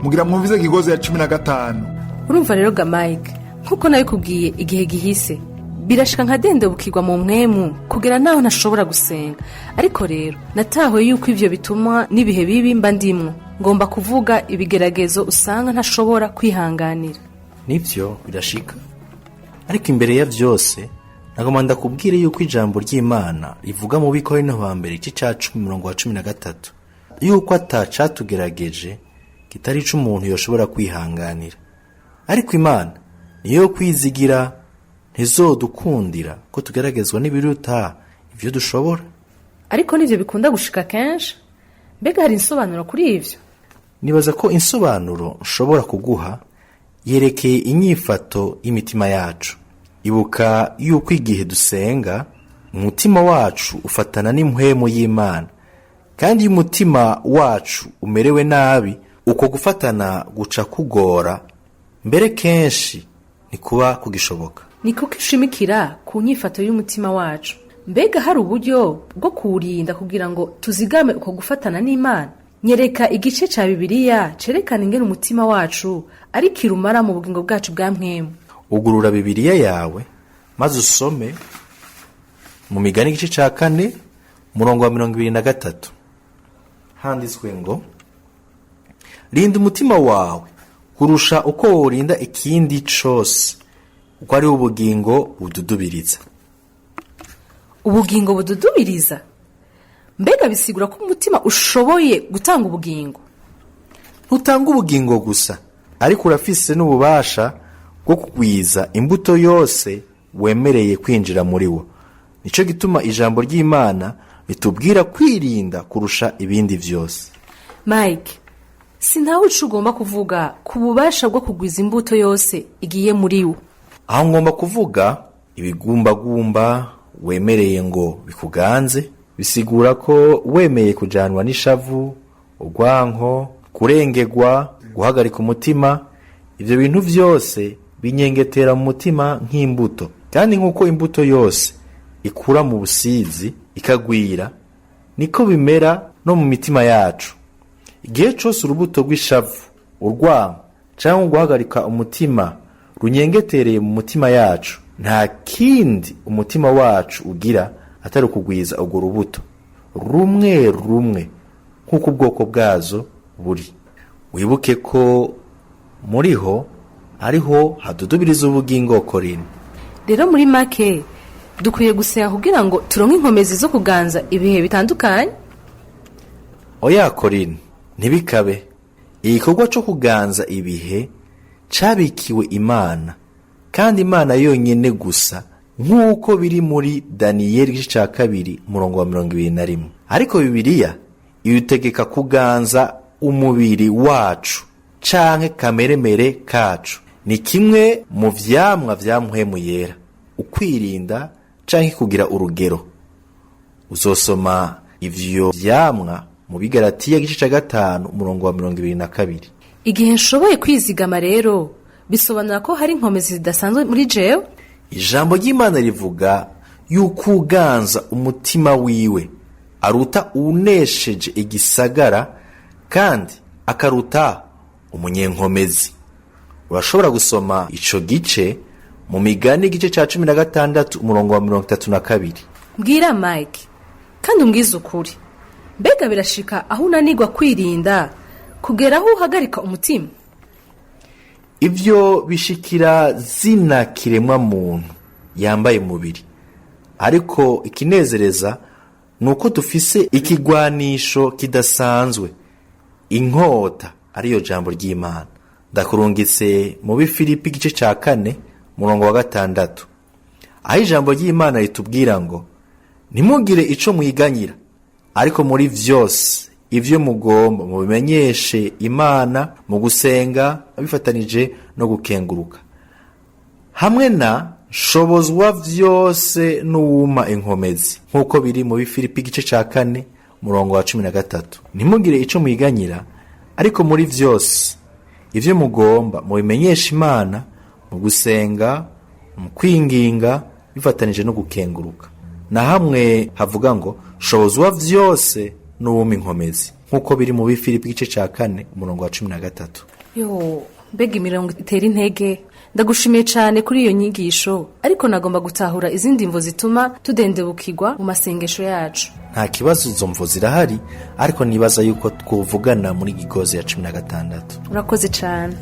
Mugira mwumvize Kigozi ya 15. Urumva rero ga Mike, nk'uko nabikubwiye igihe gihise, birashika nkadendebukirwa mu mpwemu kugera naho ntashobora gusenga. Ariko rero natahuye yuko ivyo bituma n'ibihe bibi mba ndimwo, ngomba kuvuga ibigeragezo usanga ntashobora kwihanganira. Nibyo, birashika, ariko imbere ya byose nagomba ndakubwire yuko ijambo ry'Imana rivuga mu Bikorinto ba mbere igice cya 10, umurongo wa 13, yuko atacatugerageje kitari ico umuntu yoshobora kwihanganira, ariko Imana niyo kwizigira, ntizodukundira ko tugeragezwa n'ibiruta ibyo dushobora. Ariko nivyo bikunda gushika kenshi. Mbega hari insobanuro kuri ivyo? Nibaza ko insobanuro nshobora kuguha yerekeye inyifato y'imitima yacu. Ibuka yuko igihe dusenga, umutima wacu ufatana n'impwemu y'Imana, kandi iyo umutima wacu umerewe nabi, uko gufatana guca kugora, mbere kenshi ntikuba kugishoboka. Ni kuko ishimikira ku nyifato y'umutima wacu. Mbega hari uburyo bwo kuwurinda kugira ngo tuzigame uko gufatana n'Imana? Nyereka igice ca Bibiliya cerekana ingene umutima wacu ari kirumara mu bugingo bwacu bwa mpwemu. Ugurura Bibiliya yawe maze usome mu Migani igice cya 4, umurongo wa 23. Handitswe ngo: "Rinda umutima wawe kurusha uko worinda ikindi cose, kuko ari ubugingo bududubiriza." Ubugingo bududubiriza? Mbega bisigura ko umutima ushoboye gutanga ubugingo? Ntutanga ubugingo gusa, ariko urafise n'ububasha bwo kugwiza imbuto yose wemereye kwinjira muri wo. Nicyo gituma ijambo ry'Imana ritubwira kwirinda kurusha ibindi byose. Mike, sintawe ico ugomba kuvuga ku bubasha bwo kugwiza imbuto yose igiye muri wo. Aho ngomba kuvuga ibigumbagumba wemereye ngo bikuganze. Bisigura ko wemeye kujanwa n'ishavu, urwanko, kurengegwa, guhagarika umutima, ibyo bintu byose binyengetera mu mutima nk'imbuto. Kandi nk'uko imbuto yose ikura mu busizi ikagwira, niko bimera no mu mitima yacu. Igihe cyose urubuto rw'ishavu, urwanko cyangwa guhagarika umutima runyengetereye mu mutima yacu, nta kindi umutima wacu ugira atari ukugwiza urwo rubuto rumwe rumwe nk'uko ubwoko bwazo buri. Wibuke ko muriho ariho hadudubiriza ubugingo, Korine. Rero muri make, dukwiye gusenga kugira ngo turonke inkomezi zo kuganza ibihe bitandukanye? Oya Korine, ntibikabe. Igikorwa cyo kuganza ibihe cabikiwe Imana, kandi Imana yonyine gusa, nk'uko biri muri Daniyeli igice cya 2, umurongo wa 21. Ariko Bibiliya idutegeka kuganza umubiri wacu canke kameremere kacu. Ni kimwe mu vyamwa vya Mpwemu Yera, ukwirinda canke kugira urugero. Uzosoma ivyo vyamwa mu Bigaratiya igice ca 5, umurongo wa 22. Igihe nshoboye kwizigama rero, bisobanura ko hari inkomezi zidasanzwe muri jewe? Ijambo ry'Imana rivuga yuko uganza umutima wiwe aruta unesheje igisagara, kandi akaruta umunyenkomezi. Urashobora gusoma ico gice mu Migani igice ca 16, umurongo wa 32. Mbwira Mike, kandi umbwize ukuri, mbega birashika aho unanirwa kwirinda kugera aho uhagarika umutima? Ibyo bishikira zina kiremwa muntu yambaye umubiri, ariko ikinezereza ni uko dufise ikigwanisho kidasanzwe, inkota ariyo jambo ry'Imana. Ndakurungitse mu Bifilipi igice cya 4, murongo wa 6, aho ijambo ry'Imana ritubwira ngo: "Ntimugire ico mwiganyira, ariko muri vyose ivyo mugomba mubimenyeshe Imana mu gusenga bifatanije no gukenguruka, hamwe na nshobozwa vyose n'uwuma inkomezi", nk'uko biri mu Bifilipi igice ca 4, murongo wa 13. Ntimugire ico mwiganyira, ariko muri vyose ivyo mugomba mubimenyeshe Imana mu gusenga, mu kwinginga bifatanije no gukenguruka. Na hamwe havuga ngo: "Shobozwa vyose n'uwuma inkomezi", Nk'uko biri mu Bifilipi igice cya 4 umurongo wa 13. Yo, mbega imirongo itera intege! Ndagushimiye cyane kuri iyo nyigisho, ariko nagomba gutahura izindi mvo zituma tudendebukirwa mu masengesho yacu. Nta kibazo, izo mvo zirahari, ariko nibaza yuko twuvugana muri gigozi ya 16. Urakoze cyane.